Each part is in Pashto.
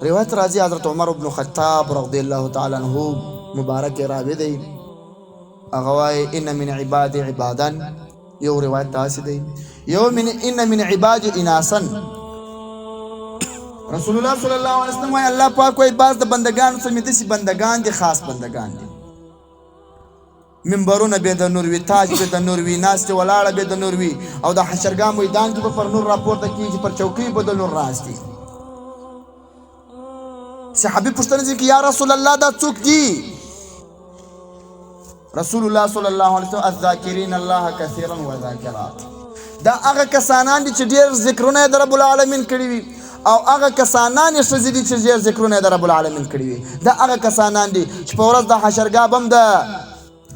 روایت راځي حضرت عمر بن خطاب رضی الله تعالی عنہ مبارک راوی دی، هغه وایي ان من عبادي عبادا، یو روایت داسې دی، یو من ان من عبادي اناسا. رسول الله صلی الله علیه وسلم وایي الله پاک وایي بعض د بندګانو څخه مې داسې بندګان دي، خاص بندګان دي، منبرونه به د نور وي، تاج به د نور وي، ناستې ولاړه به د نور وي، او د حشرګاه میدان کې به پر نور راپورته کېږي، پر چوکۍ به د نور راستي. صحابي پوښتنه ځي یا رسول الله دا څوک دي؟ رسول الله صلی الله علیه وسلم الذاکرین الله کثیرا وذاکرات، دا هغه کسانان دي چې ډېر ذکرونه یې د رب العالمین کړي وي، او هغه کسانان یې ښځې دي چې ډېر ذکرونه یې د رب العالمین کړي وي. دا هغه کسانان دي چې په ورځ د حشرګاه به هم د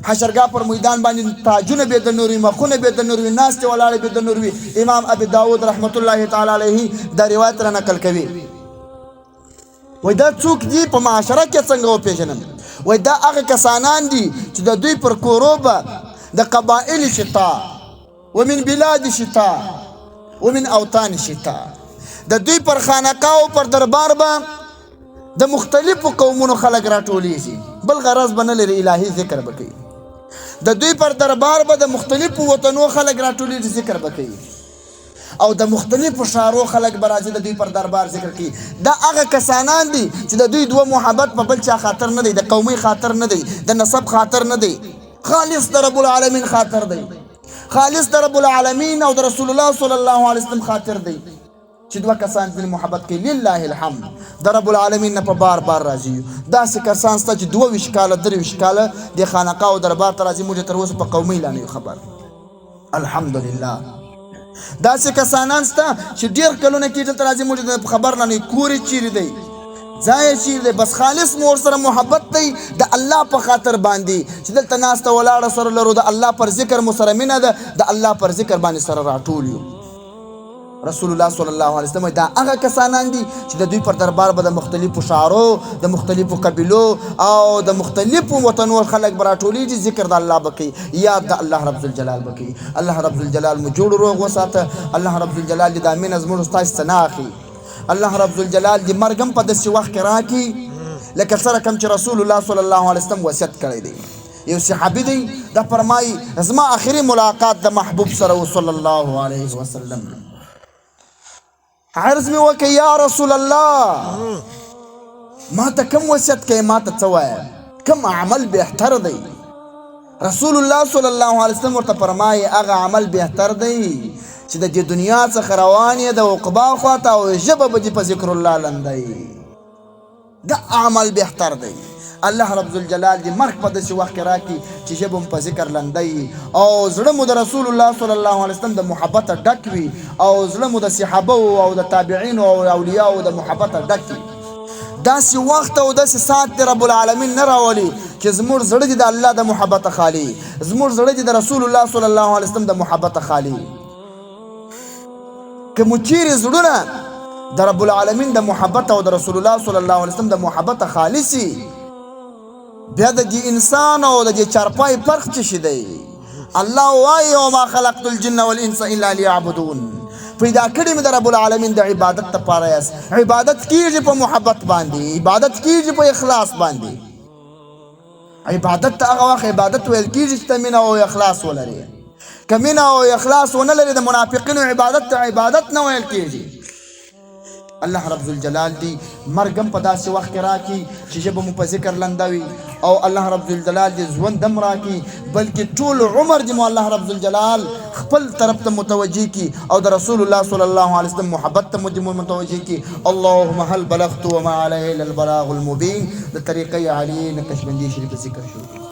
حشرګاه پر میدان باندې تاجونه به د نور وي، مخونه به د نور وي، ناستې ولاړې به د نور وي. امام ابي داود رحمت الله تعالی علیه دا روایت را نقل کوي. وای دا څوک دي؟ په معاشره کې څنګه وپېژنم؟ وای دا هغه کسانان دي چې د دوی پر کورو به د قبایل شتا ومن بلاد شتا ومن اوطان شتا، د دوی پر خانقاه او پر دربار به د مختلفو قومونو خلک راټولېږي، بل غرض به نه لري، الهي ذکر به کوي. د دوی پر دربار به د مختلفو وطنو خلک راټولېږي، ذکر به کوي، او د مختلفو ښارو خلک به راځي د دوی پر دربار ذکر کوي. دا هغه کسانان دي چې د دوی دوه محبت په بل چا خاطر نه دی، د قومي خاطر نه دی، د نسب خاطر نه دی، خالص د رب العالمین خاطر دی، خالص د رب العالمین او د رسول الله صلی الله علیه وسلم خاطر دی چې دوه کسان ځینې محبت کوي. لله الحمد د رب العالمین نه په بار بار راضي یو. داسې کسان شته چې 22 کاله 23 کاله د خانقاه او دربار ته راځي، موږ تر اوسه په قومۍ لا نه یو خبر، الحمدلله. داسې کسانان شته چې ډېر کلونه کېږي دلته راځي، موږ د خبر نه نه، کور یې چیرې دی، ځای یې چیرې دی، بس خالص مو ورسره محبت دی د الله په خاطر باندې چې دلته ناسته ولاړه سره لرو، د الله پر ذکر مو سره مینه ده، د الله پر ذکر باندې سره راټول یو. رسول الله صلی الله علیه وسلم دا هغه کسانان دي چې د دوی پر دربار به د مختلفو ښارو، د مختلفو قبیلو او د مختلفو وطنو خلک به راټولېږي، ذکر د الله به کوي، یاد د الله رب ذوالجلال به کوي. الله رب ذوالجلال مو جوړ روغ وساته. الله رب ذوالجلال دې دا مینه زموږ ستاسو څخه نه اخلي. الله رب ذوالجلال دې مرګ هم په داسې وخت کې راکړي لکه څه رقم چې رسول الله صلی الله علیه وسلم وصیت کړی دی. یو صحابي دی دا فرمایي زما آخري ملاقات د محبوب سره و صلی الله علیه وسلم. عرض مې وکړ یا رسول الله ما ته کوم وصیت کوې، ما ته څه وایه، کوم عمل بهتر دی؟ رسول الله صلی الله علیه وسلم ورته فرمایي هغه عمل بهتر دی چې د دې دنیا څخه روان یې د عقبا خواته او ژبه به دې په ذکر الله لنده دا عمل بهتر دی. الله رب ذوالجلال دې مرګ په داسې وخت کې راکړي چې ژبه مو په ذکر لنده وي او زړه مو د رسول الله صلی الله علیه وسلم د محبته ډک وي او زړه مو د صحابه او د تابعینو او اولیاو د محبته ډک وي. داسې وخت او داسې ساعت دې رب العالمین نه راولي چې زموږ زړه دې د الله د محبته خالي، زموږ زړه دې د رسول الله صلی الله علیه وسلم د محبته خالي. که مو چیرې زړونه د رب العالمین د محبت او د رسول الله صلی الله علیه وسلم د محبت خالصي، بیا د دې انسان او د دې چارپای فرق څه شي دی؟ الله وایي وما خلقت الجن والانس الا ليعبدون، پیدا کړی مې د رب العالمین د عبادت لپاره یاست. عبادت کیږي په محبت باندې، عبادت کیږي په اخلاص باندې. عبادت ته هغه وخت عبادت ویل کیږي چې ته مینه او اخلاص ولرې. که مینه او اخلاص ونه لرې د منافقینو عبادت ته عبادت نه ویل کیږي. الله رب ذوالجلال دی مرګ هم په داسې وخت کې راکړي چې ژبه مو په ذکر لنده وي، او الله رب ذوالجلال دې ژوند هم راکړي، بلکې ټول عمر دې مو الله رب ذوالجلال خپل طرف ته متوجه کړي او د رسول الله صلی الله علیه وسلم محبت ته مو دې متوجه کړي. اللهم هل بلغت وما علی الا البلاغ المبین. د طریقې عالیې نقشبندي شریف ذکر شو.